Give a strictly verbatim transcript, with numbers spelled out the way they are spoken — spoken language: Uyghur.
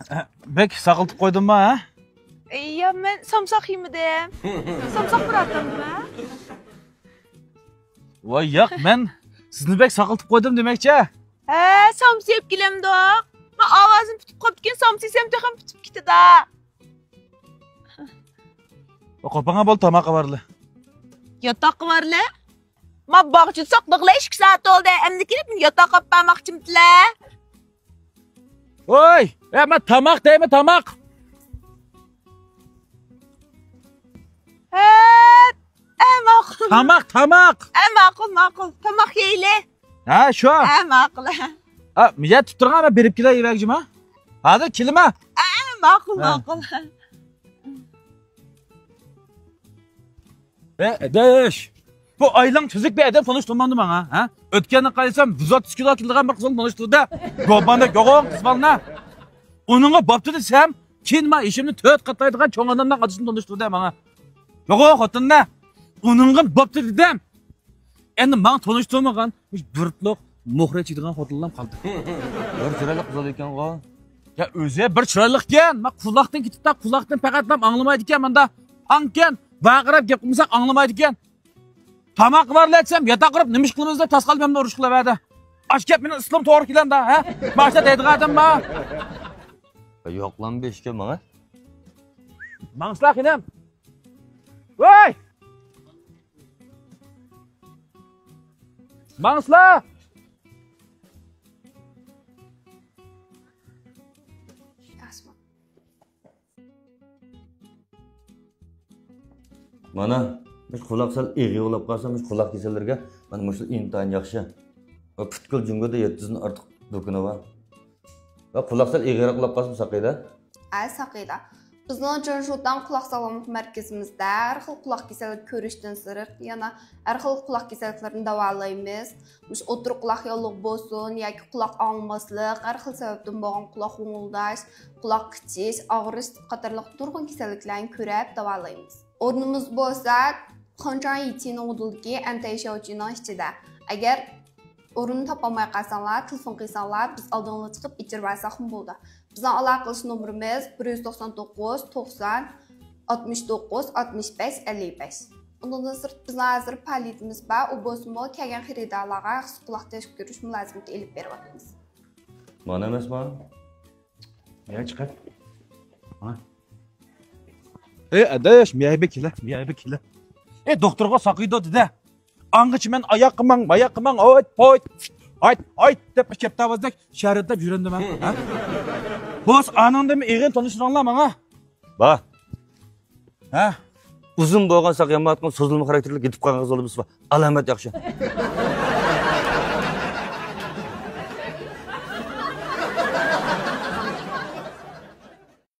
بەك ساقلىتىپ قويدۇمما، ھە؟ يا، مەن سامساق يېمىدىم. سامساق بىر ئاتامدىما؟ ۋاي ياق، مەن سىزنى بەك ساقلىتىپ قويدۇم دېمەكچى. ھە، سامسا يەپ كېلەمدۇق. ما ئاۋازىم پۈتۈپ قاپتىكەن، سامسا يېسەم تېخىمۇ پۈتۈپ كېتىدۇ. قوپاڭا بول، تاماققا بارلى. ياتاققا بارلى؟ ما باغچىدا ساقلىغىلى ئىككى سائەت بولدى. ئەمدى كېلىپ ياتاققا ئاپارماقچىمىدىلە؟ ۋوي، ئە، مەن تاماق دەيمەن، تاماق. ھە، ئە، ماقۇل. تاماق، تاماق. ئە، ماقۇل، ماقۇل. تاماق يەيلى. ھە، شۇ. ئە، ماقۇل. ئە، يەتىپ تۇرغان، مەن بېرىپ كېلەي، يېۋەرگۈچىما. ھازىر كېلىمە. ئە، ماقۇل، ھە. ماقۇل. ئە، ئەدەش، بۇ ئايلىڭ تۈزۈك بىر ئادەم تونۇشتۇرمامدۇ ماڭا، ھە؟ ئۆتكەندە قارىسام، يۈز ئوتتۇز كىلو كېلىدىغان بىر قىزنى تونۇشتۇردى. گوباندا يوغان قىز بالىنى. ئۇنىڭغا بوپتۇ دېسەم، كېيىن ما ئېشىمنى تۆت قاتلايدىغان چوڭ ئانامنىڭ ئادىسىنى تونۇشتۇردى ماڭا. يوغان خوتۇننى. ئۇنىڭغا بوپتۇ دېدىم. ئەمدى ماڭا تونۇشتۇرمىغان مۇشۇ بىر پۇتلۇق مۇخرە چىدىغان خوتۇنلام قالدى. بىر چىرايلىق قىز ئىكەنغۇ. يا ئۆزى بىر چىرايلىقكەن، ما قۇلاقتىن كېتىپتا، قۇلاقتىن پەقەتلا ئاڭلىمايدىكەن، ماندا پاڭكەن، ۋارقىراپ گەپ قىلمىساق ئاڭلىمايدىكەن. تاماق بارلى دېسەم، ياتاق قۇرۇپ نېمە ئىش قىلىمىز دەپ تاسقالىپ مەندىن ئۇرۇش قىلىۋەردى. ئاشۇ گەپ مېنىڭ ئىسلىم توغرا كېلەمدۇ، ھە؟ مانا شۇنداق دەيدىغان ئادەم بار. يوقلام بېشىكى ماڭا. ماڭسىلا خېنىم. ۋاي! ماڭسىلا! مانا، مۇشۇ قۇلاق سەل ئېغىر بولاپ قالسا، مۇشۇ قۇلاق كېسەللىرىگە مانا مۇشۇ ئىنتايىن ياخشى. ۋە پۈتكۈل جۇڭگودا يەتتە يۈزدىن ئارتۇق دۇكىنى بار. ۋە قۇلاق سەل ئېغىرراق بولاپ قالسا ساقىيدۇ. ئە، ساقىيدۇ. بىزنىڭ جېنشۇتاڭ قۇلاق ساغلاملىق مەركىزىمىزدە ھەر خىل قۇلاق كېسەللىكى كۆرۈشتىن سىرت، يەنە ھەر خىل قۇلاق كېسەللىكلىرىنى داۋالايمىز. مۇشۇ ئوتتۇرا قۇلاق ياللۇغى بولسۇن ياكى قۇلاق ئاڭلىماسلىق، ھەر خىل سەۋەبتىن بولغان قۇلاق غۇڭۇلداش، قۇلاق قىچىش، ئاغرىش قاتارلىق نۇرغۇن كېسەللىكلەرنى كۆرۈپ داۋالايمىز. ئورنىمىز بولسا خېنچاڭ يىچىنىڭ ھۇدۇدىدىكى ئەنتەي شياۋچىنىڭ ئىچىدە. ئەگەر ئورۇننى تاپالماي قالساڭلار، تېلېفون قىلساڭلار، بىز ئالدىڭلارغا چىقىپ ئېچىرىۋەرسەكمۇ بولىدۇ. بىزنىڭ ئالاقە قىلىش نومۇرىمىز بىر يۈز توقسان توققۇز، توقسان، ئاتمىش توققۇز، ئاتمىش بەش، ئەللىك بەش. ئۇنىڭدىن سىرت، بىزنىڭ ھازىر پائالىيىتىمىز بار، ئۇ بولسىمۇ كەلگەن خېرىدارلارغا قۇلاق تەكشۈرۈش مۇلازىمىتى ئېلىپ بېرىۋاتىمىز. مانا ئەمەسمۇ؟ يا چىقار. ھە. ئەي ئاداش، مىيەبە كېلە، مىيەبە كېلە. ئەي دوختۇرغا ساقىيدۇ دېدى. ئاڭغىچە مەن ئاياققا ماڭ، ماياققا ماڭ، ئايت، پايت، ئايت، ئايت دەپ ئىكەپتاۋازدەك شەرىتلەپ يۈرۈندۈم ھە. بولسا ئانىڭدىن ئېغىر تونۇشتۇرۇڭلار ماڭا. با. ھە؟ ئۇزۇن بولغان ساق يانمايۋاتقان سوزۇلما خاراكتېرلىك يېتىپ قالغان قىز بالىمىز بار. ئالامەت ياخشى.